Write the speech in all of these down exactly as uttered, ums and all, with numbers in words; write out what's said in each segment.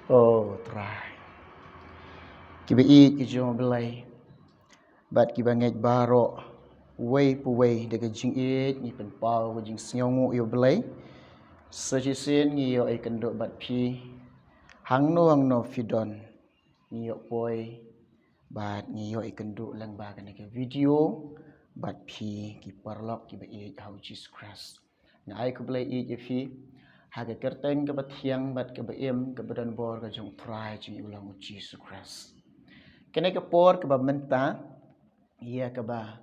O Trai, kiba ïeit ki jong U Blei bad kiba ngeit baroh, uwei pa uwei da ka jingïeit ngi pynpaw ka jingsngewnguh ïa U Blei. Sa shisien ngi ïoh ïakynduh bad phi, hangno hangno phi don, ngi ïoh poi bad ngi ïoh ïakynduh lyngba kane ka video bad phi, ki paralok kiba ïeit ha U Jisu Khrist. Nga ai khublei ïeit ïa phi ha ka kyrteng kaba thiang bad kaba im, kaba don bor, ka jong U Trai jong ngi U Long U Jisu Khrist. Kane ka por kaba mynta, ïa kaba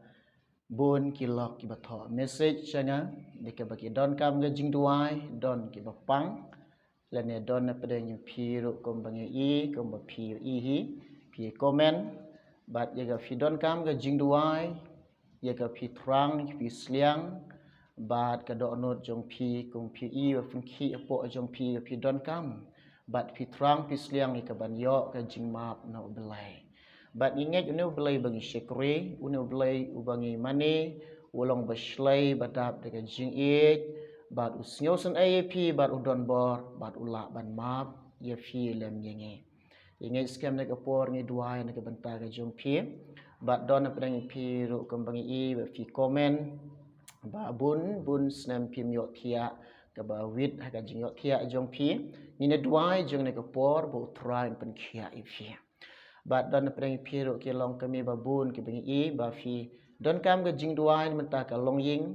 bun ki lok kiba thoh message sha nga, da kaba ki donkam ka jingduwai, don kiba pang, lane don napdeng ïa phi ruh kumba ngi i, kumba phi i hi, phi comment, bad ïa ka phi donkam ka jingduwai, ïa ka phi thrang, phi sliang, bad ka dohnud jong phi, kum phi i, ba phin khih hapoh jong phi, ka phi donkam, bad phi thrang, phi sliang, ïa ka ban ïoh ka jingmap na U Blei. Bad ngi ngeit une U Blei ba ngi shakri, une U Blei uba ngi mane, u long ba shlei, ba dap da ka jingïeit, bad u sngewsynei ïa phi, bad u don bor, bad u lah ban map ïa phi lem ïa ngi. Ngi ngeit skhem na ka por ngi duwai na ka bynta ka jong phi. Bad don napdeng phi ruh kumba ngi i, ba phi comment, ba bun bun snem phim ïohthiah, kaba wit ha ka jingïohthiah jong phi. Ngin ïa duwai jong na ka por ba U Trai un pynkhiah ïa phi. Bad don napdeng phi ruh ki longkmie ba bun kiba ngi i, ba phi donkam ka jingduwai na bynta ka longïing,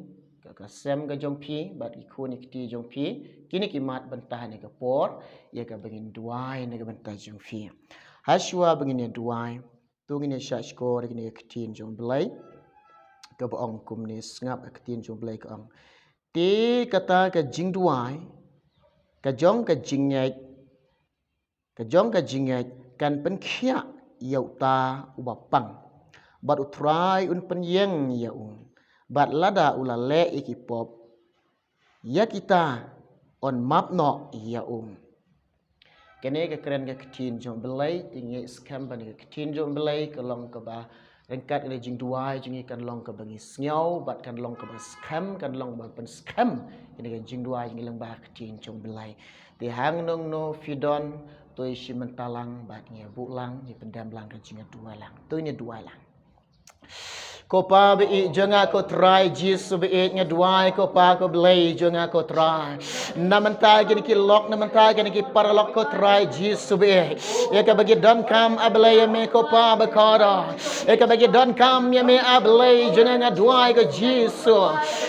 ka, ka sem ka jong phi, bad ki khun ki kti jong phi. Kine ki mat bynta na ka por, ïa kaba ngin duwai na ka bynta jong phi. Hashwa ba ngin ïa duwai, to ngin ïa shah shkor ïa kane ka ktien jong U Blei, kaba ong kumne, sngap ka ktien jong U Blei ka ong: Te kata ka jingduwai ka jong ka jingngeit, ka jong ka jingngeit kan pynkhiah ïa uta uba pang, bad U Trai un pynïeng ïa u. Bad lada u la leh ïa ki pop ïa kita, yn map noh ïa u. Kane ka kren ka ktien jong U Blei, te ngi ngeit skhem ba kane ka ktien jong U Blei ka long kaba ryngkat ka jingduwai jong ngi, kan long kaba ngi sngew, bad kan long kaba skhem, kan long kaba pynskhem kane ka jingduwai jong ngi lyngba ka ktien jong U Blei. Te hangno hangno phi don, to ïa shim bynta lang, bad ngi ïa buh lang, ngi pyndem lang ka jingïaduwai lang. To ngin ïa duwai lang. Ko Pa ba ïeit jong nga, ko Trai Jisu ba ïeit, nga duwai, ko Pa, ko Blei jong nga, ko Trai, na bynta kine ki lok, na bynta kine ki paralok, ko Trai Jisu ba ïeit, ïa kaba ki donkam, A Blei, ïa me, ko Pa bakordor. Ïa kaba ki donkam, ïa me, A Blei jong nga, nga duwai, ko Jisu.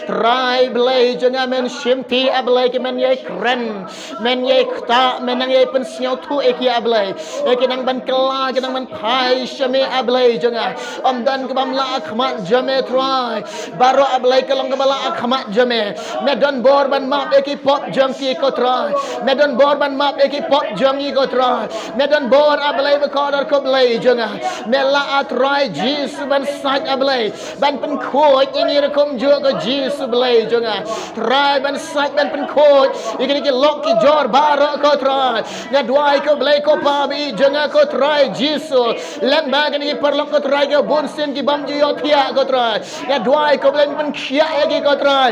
Trai Blei jong nga, men shimti, A Blei, ki men ïai kren, men ïai ktah, men nang ïai pynsngewthuh ïa ki, A Blei. Ïa ki nang ban kylla, ki nang ban phai sha me, A Blei jong nga. Ym don kaba ym lah ha khmat jong me, Trai. Baroh, A Blei, ka long kaba lah ha khmat jong me. Me don bor ban map ïa ki pop jong ki, ko Trai. Me don bor ban map ïa ki pop jong ngi, ko Trai. Me don bor, A Blei bakordor, ko Blei jong nga. Me lah, A Trai Jisu, ban sait, A Blei, ban pynkhuid ïa ngi ruh kumjuh, ko Jisu Blei jong nga. Trai, ban sait, ban pynkhuid ïa kine ki lok ki jor baroh, ko Trai. Nga duwai, ko Blei, ko Pa ba ïeit jong nga, ko Trai Jisu, lyngba kine ki paralok, ko Trai, ki bunsien ki bym ju ïohthiah, ko Trai. Nga duwai, ko Blei, men pynkhiah ïa ki, ko Trai.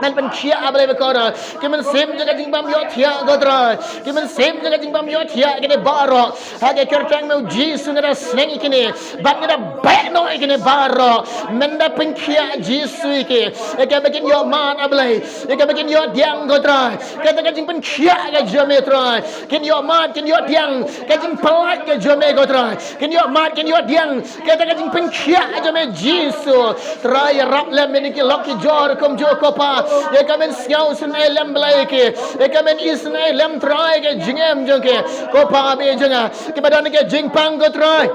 Men pynkhiah, A Blei bakordor, ki mynsiem jong ka jingbym ïohthiah, ko Trai. Ki mynsiem jong ka jingbym ïohthiah kine baroh, ha ka kyrteng me, U Jisu, nga da sneng ïa kine, bad nga da beh noh ïa kine baroh. Men da pynkhiah, Jisu, ïa ki, ïa kaba kin ïoh mad, A Blei, ïa kaba kin ïoh diang, ko Trai. Kata ka jingpynkhiah ka jong me, Trai. Kin ïoh mad, kin ïoh diang, ka jingpyllait ka jong me, ko Trai. Kin ïoh mad, kin ïoh diang, kata ka jingpynkhiah ka jong me, Jisu. Trai, ïarap lem ïa kine ki lok ki jor kumjuh, ko Pa. Ïa ka men sngewsynei lem, Blei, ïa ki. Ïa ka men isynei lem, Trai, ka jingim jong ki, ko Pa ba ïeit jong nga. Kiba don ka jingpang, ko Trai,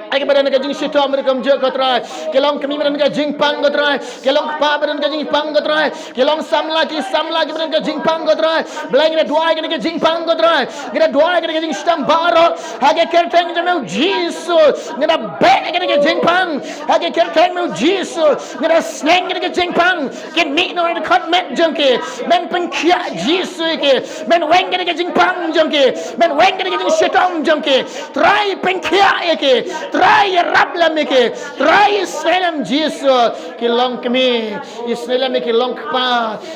ïa kiba don ka jingshitom ruh kumjuh, ko Trai. Ki longkmie ba don ka jingpang, ko Trai. Ki longkpa ba don ka jingpang, ko Trai. Ki long samla, ki samla kiba don ka jingpang, ko Trai. Blei, nga da duwai ïa kane ka jingpang, ko Trai. Nga da duwai ïa kane ka jingshitom baroh, ha ka kyrteng jong me, U Jisu. Nga da beh ïa kane ka jingpang, ha ka kyrteng me, U Jisu. Nga da sneng ïa kane ka jingpang, kin mih noh na ka dkhot met jong ki. Men pynkhiah, Jisu, ïa ki. Men weng ïa kane ka jingpang jong ki. Men weng ïa kane ka jingshitom jong ki. Trai, pynkhiah ïa ki. Trai ïarap lem ïa ki. Trai isynei lem Jisu ki longkmie. Isynei lem ïa ki longkpa.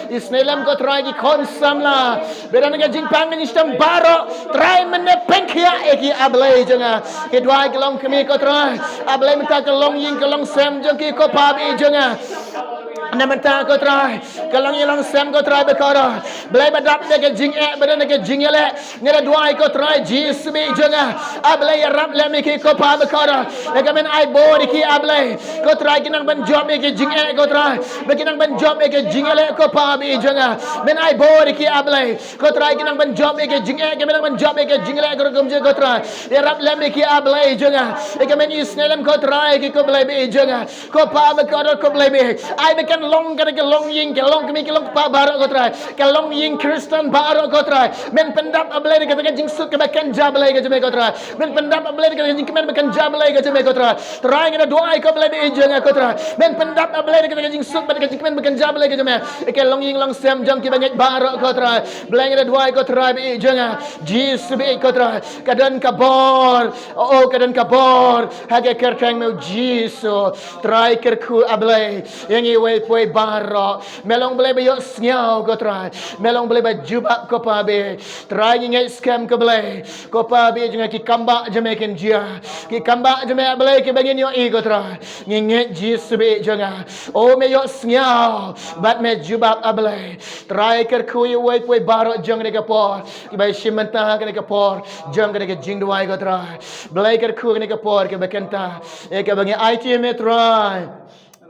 Isynei lem ko Trai ki khun samla. Ba don ka jingpang ka jingshitom baroh. Trai mynne pynkhiah ïa ki A Blei jong nga. Ki duwai ki longkmie ko Trai. A Blei mynta ka longïing ka longsem jong ki ko Pa ba ïeit jong nga. Na mynta ko Trai, ka longïing longsem ko Trai ba kordor. Blei ba dap da ka jingeh, ba don da ka jingïaleh. Nga da duwai ko Trai Jisu ba ïeit jong nga. A Blei ïarap lem ïa ki ko Pa ba kordor. Ïa ka men ai bor ïa ki A Blei. Ko Trai ki nang ban jop ïa ka jingeh ko Trai. Ba ki nang ban jop ïa ka jingïaleh ko Pa ba ïeit jong nga. Men ai bor ïa ki A Blei. Ko Trai ki nang ban jop ïa ka jingeh, ki nang ban jop ïa ka jingïaleh ka rukom jong ko Trai. Ïarap lem ïa ki A Blei jong nga. Ïa ka men isynei lem ko Trai ki ko Blei ba ïeit jong nga. Ko Pa ba kordor ko Blei ba ïeit. Ai ba kan long ka ka longïing ka longkmie ka longkpa baroh ko Trai. Ka longïing Khristan baroh ko Trai. Men pyndap A Blei da ka jingsuk kaba kynja Blei ka jong me ko Trai. Men pyndap A Blei da ka jingkmen ba kynja Blei ka jong me ko Trai. Trai nga da duwai ko Blei ba ïeit jong nga ko Trai. Men pyndap A Blei da ka jingsuk bad ka jingkmen ba kynja Blei ka jong me. Ïa ka longïing longsem jong ki bangeit baroh ko Trai. Blei nga da duwai ko Trai ba ïeit jong nga. Jisu ba ïeit ko Trai. Ka don ka bor. Oh, ka don ka bor. Ha ka kyrteng me Jisu. Trai kyrkhu A Blei. Ïa ngi wei poi baroh. Me long Blei ba ïohsngew ko Trai. Me long Blei ba jubab ko Pa ba ïeit. Trai ngi ngeit skhem ko Blei. Ko Pa ba ïeit jong nga ki kam ba jong me kin jia. Ki kam ba jong me A Blei kiba ngin ïohi ko Trai. Ngi ngeit Jisu ba ïeit jong nga. Oh me ïohsngew. Bad me jubab A Blei. Trai kyrkhu ïa wei poi baroh jong kane ka por. Kiba shim bynta ha kane ka por. Jong kane ka jingduwai ko Trai. Blei kyrkhu kane ka por kaba kynta. Ïa kaba ngi aiti ïa me Trai.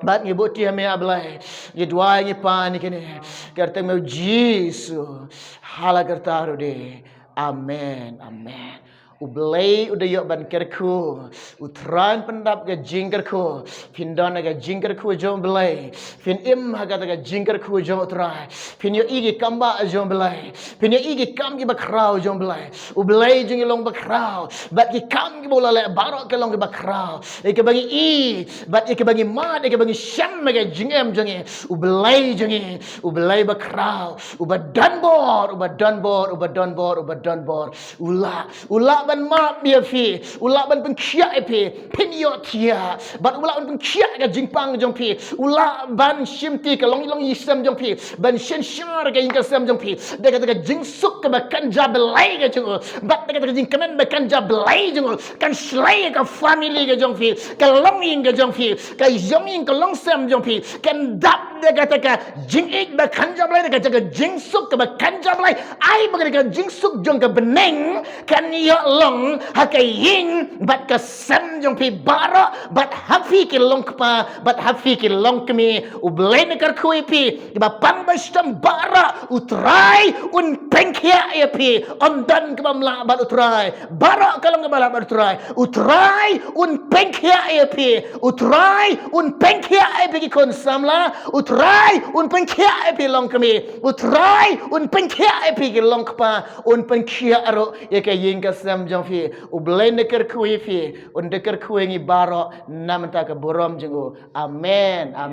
Bad ngi buh ïa me A Blei. Ngi duwai ngi pan ïa kine. Kyrteng me Jisu. Ha la karta ruh de. Amen. Amen. U Blei u da ïoh ban kyrkhu. U Trai un pyndap ka jingkyrkhu. Phin don ha ka jingkyrkhu jong U Blei. Phin im ha kata ka jingkyrkhu jong U Trai. Phin ïohi ki kam ba jong U Blei. Phin ïohi ki kam kiba khraw jong U Blei. U Blei jong ngi long ba khraw. Bad ki kam kiba u la leh baroh ki long kiba khraw. Ïa kiba ngi i, bad ïa kiba ngi mad, ïa kiba ngi shem ha ka jingim jong ngi. U Blei jong ngi, U Blei ba khraw, uba don bor, uba don bor, uba don bor, uba don bor. U lah, u lah ban map ïa phi, u lah ban pynkhiah ïa phi, phin ïohthiah. Bad u lah ban pynkhiah ka jingpang jong phi, u lah ban shimti ka longïing longsem jong phi, ban synshar ka ïing ka sem jong phi. Da kata ka jingsuk kaba kynja Blei ka jong u. Bad da kata ka jingkmen ba kynja Blei jong u. Kan shlei ka family ka jong phi. Ka longïing ka jong phi. Ka ïing ka longsem jong phi. Kan dap da kata ka jingïeit ba kynja Blei, da kata ka jingsuk kaba kynja Blei. Ai ba kata ka jingsuk jong ka bneng kan ïoh long ha ka ïing bad ka sem jong phi baroh, bad ha phi ki longkpa, bad ha phi ki longkmie. U Blei un kyrkhu ïa phi, kiba pang ba shitom baroh, U Trai un pynkhiah ïa phi, ym don kaba mlah bad U Trai. Baroh ka long kaba lah bad U Trai. U Trai un pynkhiah ïa phi. U Trai un pynkhiah ïa phi ki khun samla. U Trai un pynkhiah ïa phi longkmie. U Trai un pynkhiah ïa phi ki longkpa. Un pynkhiah ruh ïa ka ïing ka sem jong phi. U Blei un kyrkhu ïa phi. Un kyrkhu ïa ngi baroh na bynta ka burom jong u. Amen. Amen.